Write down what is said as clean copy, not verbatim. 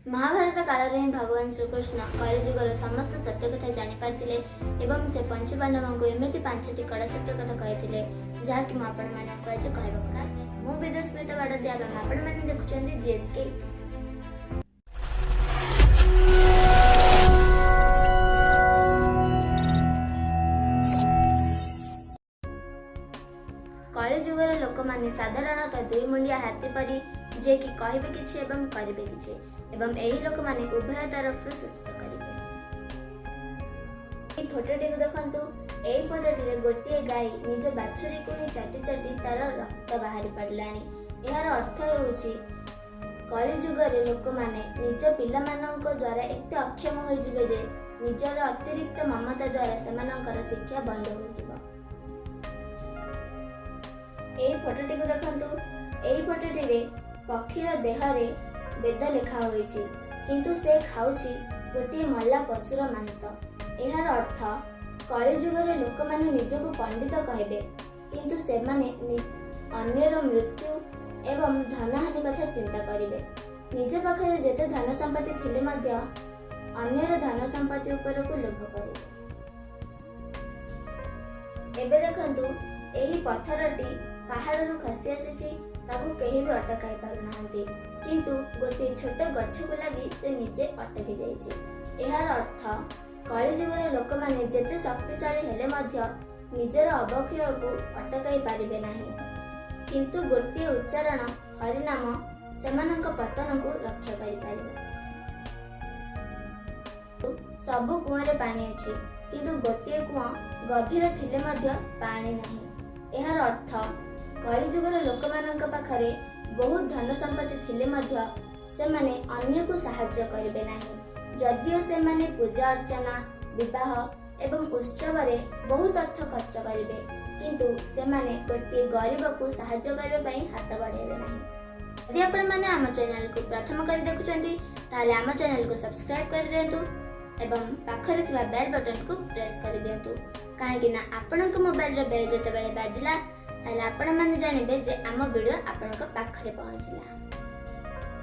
ମହାଭାରତ କାଳରେ ହିଁ ଭଗବାନ ଶ୍ରୀକୃଷ୍ଣ କଳିଯୁଗର ସମସ୍ତ ସତ୍ୟ କଥା ଜାଣିପାରିଥିଲେ ଏବଂ ସେ ପଞ୍ଚୁପାଣ୍ଡବଙ୍କୁ ଏମିତି ପାଞ୍ଚଟି କଡ଼ା ସତ୍ୟ କଥା କହିଥିଲେ, ଯାହାକି ମୁଁ ଆପଣମାନଙ୍କୁ ଆଜି କହିବାକୁ। ମୁଁ ବିଦୁସ୍ମିତା ବାଡ଼ତିଆ ଏବଂ ଆପଣମାନେ ଦେଖୁଛନ୍ତି ଜିଏସ୍କେ। କଳିଯୁଗର ଲୋକମାନେ ସାଧାରଣତଃ ଦୁଇ ମୁଣ୍ଡିଆ ହାତୀ ପରି, ଯିଏକି କହିବେ କିଛି ଏବଂ କରିବେ କିଛି, ଏବଂ ଏହି ଲୋକମାନେ ଉଭୟ ତରଫରୁ ଶୋଷିତ କରିବେ। ଏହି ଫଟୋଟିକୁ ଦେଖନ୍ତୁ। ଏହି ଫଟୋଟିରେ ଗୋଟିଏ ଗାଈ ନିଜ ବାଛୁରୀକୁ ହିଁ ଚାଟି ଚାଟି ତାର ରକ୍ତ ବାହାରି ପଡ଼ିଲାଣି। ଏହାର ଅର୍ଥ ହେଉଛି, କଳିଯୁଗରେ ଲୋକମାନେ ନିଜ ପିଲାମାନଙ୍କ ଦ୍ୱାରା ଏତେ ଅକ୍ଷମ ହୋଇଯିବେ ଯେ ନିଜର ଅତିରିକ୍ତ ମମତା ଦ୍ୱାରା ସେମାନଙ୍କର ଶିକ୍ଷା ବନ୍ଦ ହୋଇଯିବ। ଏହି ଫଟୋଟିକୁ ଦେଖନ୍ତୁ। ଏହି ଫଟୋଟିରେ ପକ୍ଷୀର ଦେହରେ ବେଦ ଲେଖା ହୋଇଛି, କିନ୍ତୁ ସେ ଖାଉଛି ଗୋଟିଏ ମଲା ପଶୁର ମାଂସ। ଏହାର ଅର୍ଥ, କଳିଯୁଗରେ ଲୋକମାନେ ନିଜକୁ ପଣ୍ଡିତ କହିବେ, କିନ୍ତୁ ସେମାନେ ଅନ୍ୟର ମୃତ୍ୟୁ ଏବଂ ଧନହାନି କଥା ଚିନ୍ତା କରିବେ। ନିଜ ପାଖରେ ଯେତେ ଧନ ସମ୍ପତ୍ତି ଥିଲେ ମଧ୍ୟ ଅନ୍ୟର ଧନ ସମ୍ପତ୍ତି ଉପରକୁ ଲୋଭ କରିବେ। ଏବେ ଦେଖନ୍ତୁ, ଏହି ପଥରଟି ପାହାଡ଼ରୁ ଖସି ଆସିଛି। ତାକୁ କେହି ବି ଅଟକାଇ ପାରୁନାହାନ୍ତି, କିନ୍ତୁ ଗୋଟିଏ ଛୋଟ ଗଛକୁ ଲାଗି ସେ ନିଜେ ଅଟକି ଯାଇଛି। ଏହାର ଅର୍ଥ, କଳିଯୁଗର ଲୋକମାନେ ଯେତେ ଶକ୍ତିଶାଳୀ ହେଲେ ମଧ୍ୟ ନିଜର ଅବକ୍ଷୟକୁ ଅଟକାଇ ପାରିବେ ନାହିଁ, କିନ୍ତୁ ଗୋଟିଏ ଉଚ୍ଚାରଣ ହରିନାମ ସେମାନଙ୍କ ପତନକୁ ରକ୍ଷା କରିପାରିବ। ସବୁ କୂଅରେ ପାଣି ଅଛି, କିନ୍ତୁ ଗୋଟିଏ କୂଅ ଗଭୀର ଥିଲେ ମଧ୍ୟ ପାଣି ନାହିଁ। ଏହାର ଅର୍ଥ, କଳିଯୁଗର ଲୋକମାନଙ୍କ ପାଖରେ ବହୁତ ଧନ ସମ୍ପତ୍ତି ଥିଲେ ମଧ୍ୟ ସେମାନେ ଅନ୍ୟକୁ ସାହାଯ୍ୟ କରିବେ ନାହିଁ। ଯଦିଓ ସେମାନେ ପୂଜା ଅର୍ଚ୍ଚନା, ବିବାହ ଏବଂ ଉତ୍ସବରେ ବହୁତ ଅର୍ଥ ଖର୍ଚ୍ଚ କରିବେ, କିନ୍ତୁ ସେମାନେ ଗୋଟିଏ ଗରିବକୁ ସାହାଯ୍ୟ କରିବା ପାଇଁ ହାତ ବଢ଼ାଇବେ ନାହିଁ। ଯଦି ଆପଣମାନେ ଆମ ଚ୍ୟାନେଲକୁ ପ୍ରଥମ କରି ଦେଖୁଛନ୍ତି, ତାହେଲେ ଆମ ଚ୍ୟାନେଲକୁ ସବସ୍କ୍ରାଇବ୍ କରିଦିଅନ୍ତୁ ଏବଂ ପାଖରେ ଥିବା ବେଲ୍ ବଟନକୁ ପ୍ରେସ୍ କରିଦିଅନ୍ତୁ, କାହିଁକି ନା ଆପଣଙ୍କ ମୋବାଇଲର ବେଲ୍ ଯେତେବେଳେ ବାଜିଲା, ତାହେଲେ ଆପଣମାନେ ଜାଣିବେ ଯେ ଆମ ଭିଡ଼ିଓ ଆପଣଙ୍କ ପାଖରେ ପହଞ୍ଚିଲା।